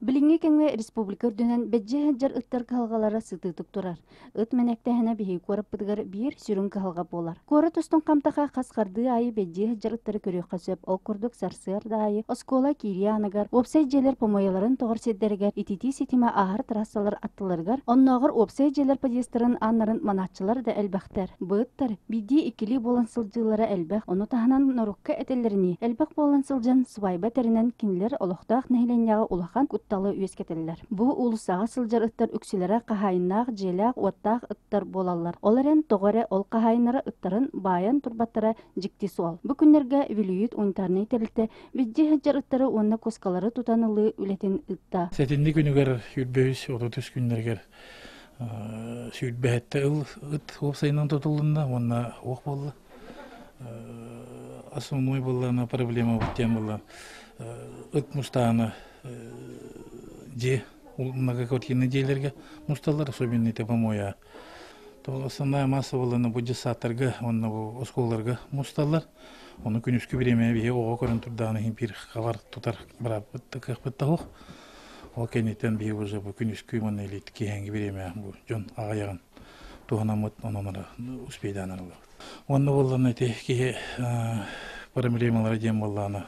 Билиҥҥи кэмҥэ республика үрдүнэн бэдьдьэ сылдьар ыттар кыһалҕалара сытыытык турар. Ыт мэнэктэһинэ биһиги куораппытыгар биир сүрүн кыһалҕа буолар. Куорат устун хамтаха хас хардыы аайы бэдьдьиэ сылдьар ыттары көрүөххэ сөп. Ол курдук сарсыарда аайы оскуола киирии ааныгар, уопсай дьиэлэр помойаларын тоҕор сирдэригэр, ититии ситимэ ааһар трассалар аттыларыгар, оннооҕор уопсай дьиэлэр подъездтарын ааннарын манааччылар да элбэхтэр. Бу ыттар биирдии-иккилии буолан сылдьыылара элбэх, ону таһынан норуокка этэллэринии, элбэх буолан сылдьан свайба тэринэн кинилэр олохтоох нэһилиэнньэҕэ улахан кутталы үөскэтэллэр. Бу уулуссаҕа сылдьар ыттар үксүлэрэ хаһаайыннаах дьиэлээх-уоттаах ыттар буолаллар. Ол эрэн тоҕо эрэ ол хаһаайыннара ыттарын баайан турбаттара дьикти суол. Бу күннэргэ Вилюит унитарнай тэрилтэ билдьи сылдьар ыттары уонна кускалары тутан ылыы үлэтин ыытта. Сэтинньи күнүгэр сүүрбэ үс 33 күннэригэр сүүрбэһэттэ ыл ыт уопсайынан тутулунна уонна уох буолла. Основной буоллаана проблема диэн буолла ыт мустаана дьиэ многоквартирный дьиэлэргэ мусталлар, особенно это помоя. То основная масса буоллана бу дьыссааттарга уонна бу оскуолаларга мусталлар. Ону күнүскү бириэмэ биһи оҕо көрөн турдаҕына иһин биир хабар тутар бырааппыт кыахпыт да суох. Ол кэнниттэн биһи уже бу күнүскү уонна илит киэһэҥҥи бириэмэ бу дьон аҕыйаҕын туһанаммыт онон эрэ успейдаан ылабыт. Уонна буоллаҕына ити киһи проблемалара диэн буоллаҕына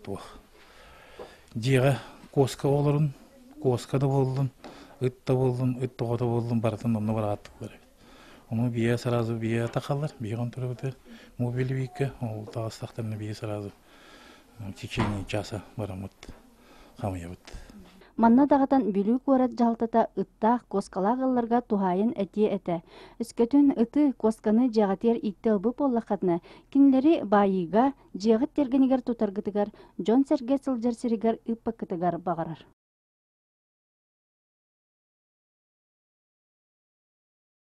туох дьиэҕэ куоска олорун, куоска да буоллун, ыт да буоллун, ыт тоҕото буоллун барытын онно быраҕаттылар эбит. Ону бие сразу бие атахалар, бие контролбутар мобилевикка, ол таҕыстахтарына бие сразу в течение часа бараммыт хамыйабыт. Манна даҕатан Бүлүү куорат дьаһалтата ыттаах, куоскалаах ыалларга туһаайан этиэ этэ. Өскөтүн ыты, куосканы дьиэҕитигэр ииттэ ылбыт буоллаххытына, кинилэри баайыыга, дьиэҕит тиэргэнигэр тутаргытыгар, дьон-сэргэ сылдьар сиригэр ыыппаккытыгар баҕарар.